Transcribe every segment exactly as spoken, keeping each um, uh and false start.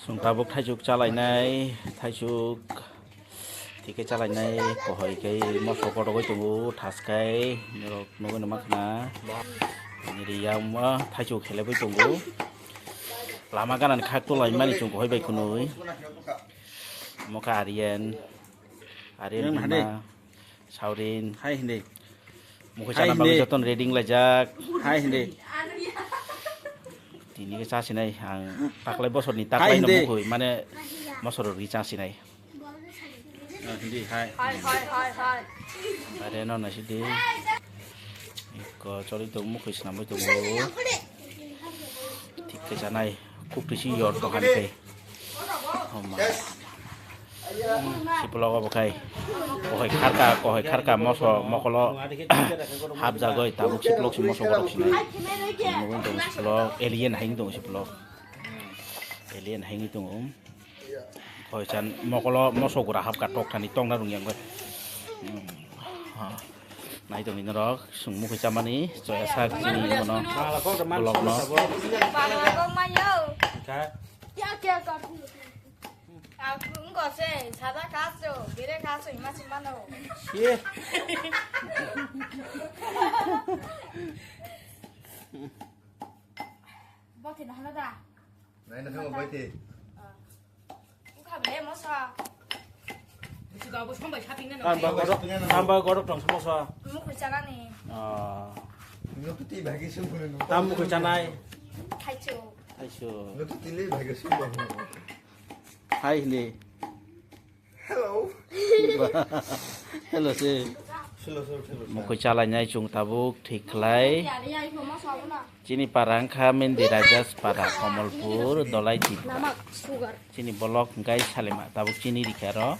Chwng tabuk thaisuk chalainai, thaisuk thikhe chalainai, kohoi khe moso kotorgwi tongo, thaskai norok nugwi nangma khna. Nini yang ma thaisuk khelebwi tongo. Lama gana ni khak tulaimani chwng kohoi bai khwnwi. Mokha Aryan, Aryan Bima. Saurin. Hai hindi. Mukhui chana bagwi joton ready wnglaijak. Hai hindi. Tini khe chasinai ang taklai bosorni taklai no mukhui mane mosoro ri chasinai. Ah, hindi, hai. Hai, hai, hai, hai. Are no naisidi. Iko choli tong mukhui swnamwi tongo. Thik khe chanai. Kuk twi si yor tong kha ni khe. Oh ma. Sipulok obo khai. Kohoi kharka, kohoi kharka moso mokolo hapjagoi tabuk sipulok si moso borok sinai. Nugwi tong sipulok, alien hai tong sipulok. Alien hai tong. Kohoi chan mokolo moso gura hapka tok thani tongna rung yang bai. Hmm. Ha. Nai tong ni norok, sung mukhui chamani, choya sak chini mono, vlog no. Baba kok mayo. Kya kya kar. Aku ngko se, sada kaso, bire kaso, ima simano. Bote na hala da. Nai na thang bai te. Ukha bele mosa. Bisi ga bo sombai shopping na. Tamba gorok, tamba gorok tong mosa. Mukhui chanani. Ah. Nukhu twi bhagi sung khunu. Tam mukhui chanai. Thaichu. Thaichu. Nukhu twi le bhagi sung khunu. Hai hindi. Hello. Hello se. Hello, sir. Hello, sir. Mukhui chalainai chwng tabuk thik khlai. Chini para wngkha Mendi Rajas para, Komolpur, Dolai Tipra. Chini bolok hwnkhe Salima, tabuk chini rikha ro.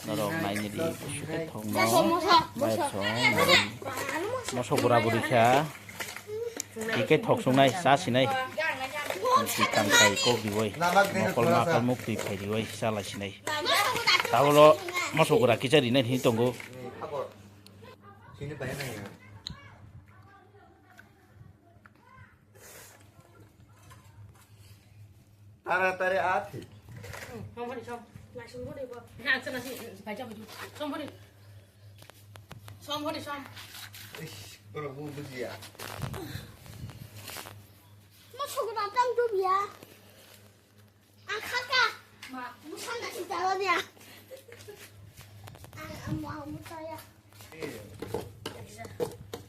Norok naini di busu khe thokno. Bai song, moso bura buri kha. Hwnkhe thok sungnai, cha sinai. Twi tang kai kok riwi, mokol makal muk twi phai riwi, cha lai sinai. Tabolo moso bura kisa rinai hin tongo. Tara tare ati. Som bhori som. Nai som bhori bo. Na, ang sana si, bai jabo ju. Som bhori. Som bhori som. Ish, bro, bu bujiya. Mo sugu na tang tu biya. Ang khaka. Ma, mo sana si jalo biya. Ang, ang mo, mo saya.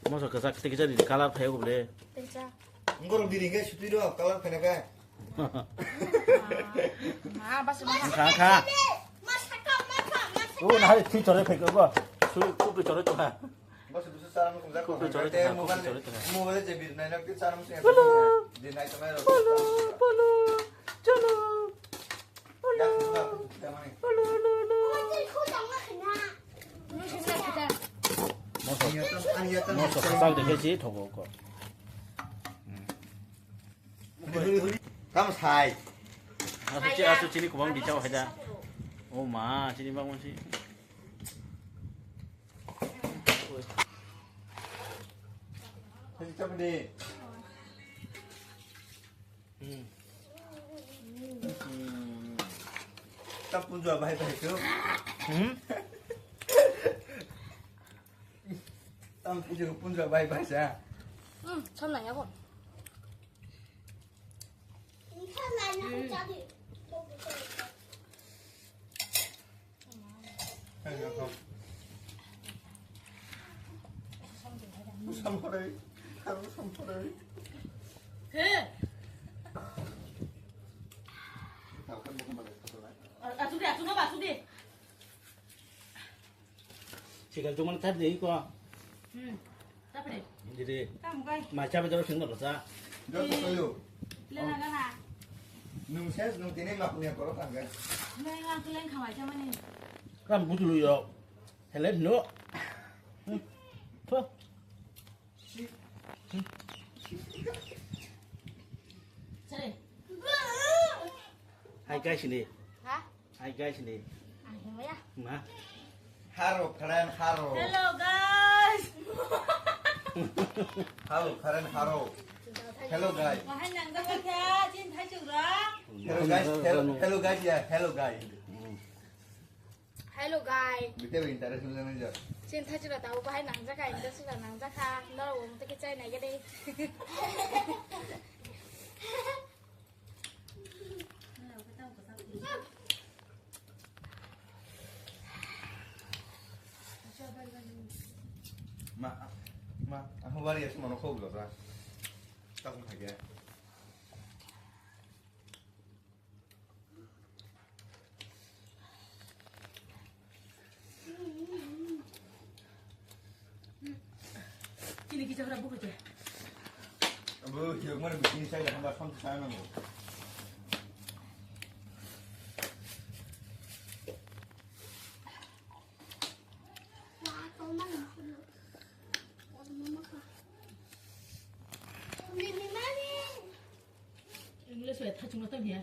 Moso kwchak tei kisa di colour phai ble. Tei cha. Ngorok diri hingke sutui rok colour phai naka. Ma, bas ma. Kha kha. Ma saka, ma kha, ma saka. O na hai thui chore phai ko. Sui kup chore to ha. Bas busu sara mo kumja ko. Kup chore to ha, kup chore to ha. Mobile je bir nai nak sara mo se. Polo. Di nai to mai ro. Polo, polo. Cholo. Moso, moso kwchak de khe si thogo ko. Tamo sai. Asu chi, asu chini kubang di chao haida. O ma, chini bang si. Chini chao de. Hmm. Hmm. Tam punjua bai bai tu. Hmm? Tam punjua, punjua bai bai sa. Hmm, sam nai ako. Sikal cuma tadi ko. Hmm. Tapre. Jadi. Tam kai. Macha be jaro sing lo sa. Joto soyo. Lena gana. Nung ses nung tini mak punya koro tangga. Nung yang aku leng kawai sama ni. Ram butu lu yo. Hello no. Hmm. Tuh. Sare. Hai guys ini. Ha? Hai guys ni. Ang himaya. Ma. Haro, friend, haro. Hello guys. Haro, friend, haro. Hello guys. Wahai nang dapat ya, cin thai chura. Hello guys, hello, hello guys, yeah, hello guys. Hello guys. Bite bite tarik sumjang nang jak. Chin thachi rata o bahai nang jak hai, nda sura nang jak ha. Nda o mte ke chai nai gede. Ma, ma, aku bari ya semua nokho belum lah. Tak pun lagi ya. Chini kisa hora buku je. Abo hiyo mara bikin saya dah hamba sampai saya nanggo. English wai thachung tong ya.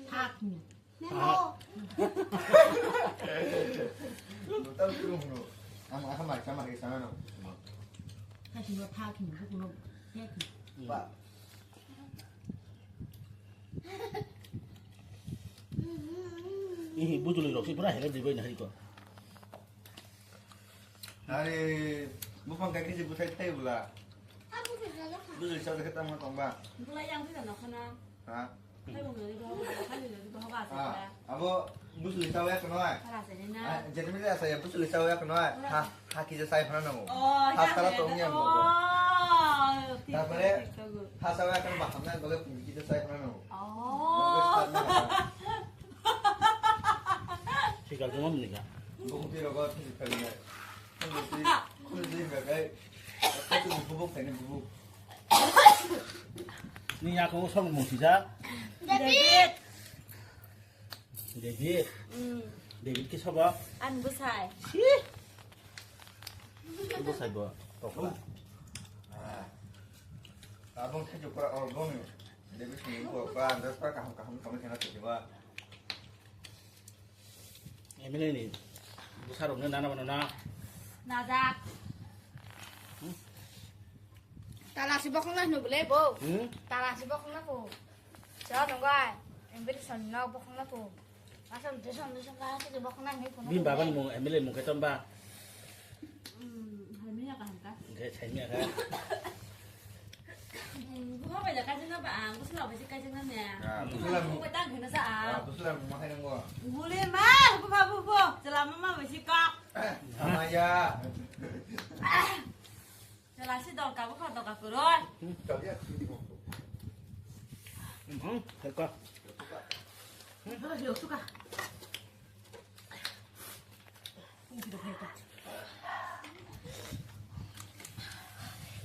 Thak ni. Memo. Tau tu no. Ama ama sama ke sana no. Thachung thak ni buku no. Thak ni. Ba. Ih, bujuli rok si pura hela dibai na hari ko. Hari bupang kaki je butai tai bula. Bujuli sa dekat tama tong ba. Bula yang tu dah nak kena. Ha? Hai bung dari bawah, hai dari bawah ba. Ah, abo bujuli sa ya kenoi. Salah saya ni na. Ah, jadi mila saya bujuli sa ya kenoi. Ha, ha kija saya pernah nemu. Oh, ha salah tong yang. Oh, tak boleh. Ha saya kan paham na boleh pun kija saya pernah nemu. Oh. Sikal cuma menikah. Bung di rogo tu sikal ni. Bung di, bung di bagai. Aku tu bubuk tadi bubuk. Ni ya kau song mung sijak. David. David. Hmm. David ke sabo? An bwsai. Bwsai bo. Tokla. Abang khe jukra, oh, bang. David ni ko pa, andas pa kaham kaham kaham kena tu ba. M L A ni bwsarokno nana mano na? Najak. Hmm? Tala si bokhong na hino bwle bo. Hmm? Tala si bokhong na ko. Sa nungga. Embiri son na bokhong na ko. Asam de son de son ka si bokhong na hino ko. Bini baba ni mung M L A mung khe tong ba? Hmm, hai miya ka hangka. Hingke saimia kha. Hmm, buha bai da kaijak na ba ang, busla bai si kaijak na ne. Ah, busla. Buha bai tang hino sa ang. Ah, busla mo hai nang go. Bule ma, buha buha, chela mama bai si kok. Amaya. Chela si dol ka buha dol ka kuroi. Hmm, kau ya. Hmm, hai ka. Hmm, hai ka.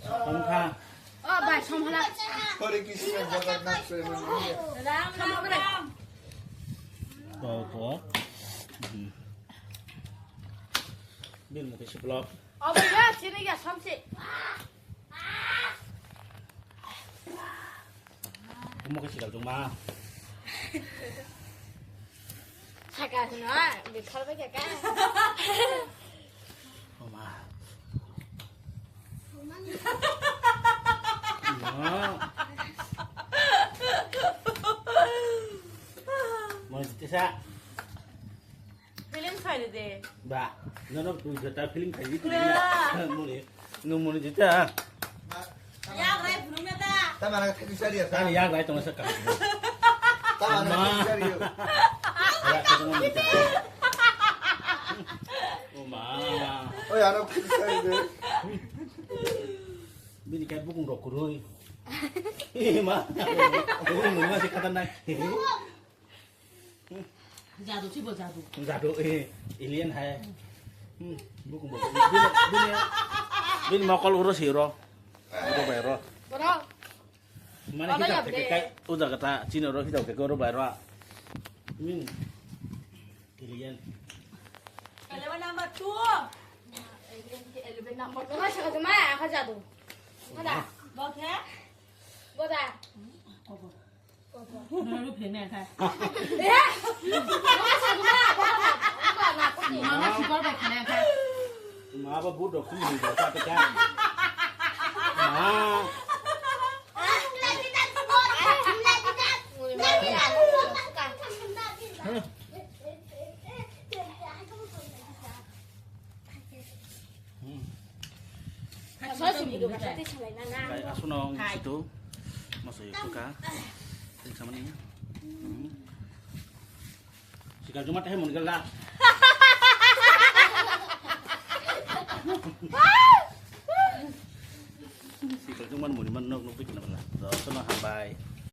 Tongkha. O bai, somhala. Hare Krishna Jagannath Premanande. Ram, ram, ram. Kau ko. Hmm. Bin mo kisi blog. Obo ya, sini ya, samsi. Omo khe sikal chwngma. Saka hino, bithal bai kaka. Oma. Mo. Mo jitisa. Feeling sai de. Ba, no no tu jeta feeling sai di. Muni, no muni jeta. Yak rai phunung na ta. Ta mana khe sari ya. Ani yak rai tong sa ka. Ta mana khe sari ya. Oma. Oi ano khe sari de. Bini kai bukung rok kurui. Eh ma. Bukung rok ma se kata nai. Jadu si bo jadu. Jadu, eh, alien hai. Hmm, buku buku. Bini, bini, bini mokol uro si uro. Uro bai ro. Bro. Mana kita teke kai, udah kata Cina ro kita teke uro bai ro. Hmm. Alien. Kalewa number two. Alien ke eleven number. Uro sa kata ma, aka jadu. Ada. Bok ya? Boda. Kobo. Noro phene kha. Eh? Mama sikor bai khana kha. Ma ba bu dok sini ni dok ta ta. Ma. Kai asuno wng situ. Maso yokto ka. Tei samani. Hmm. Sikal juma teh mun gala. Sikal juma mun man nok nok bikin bala. Dosono hambai.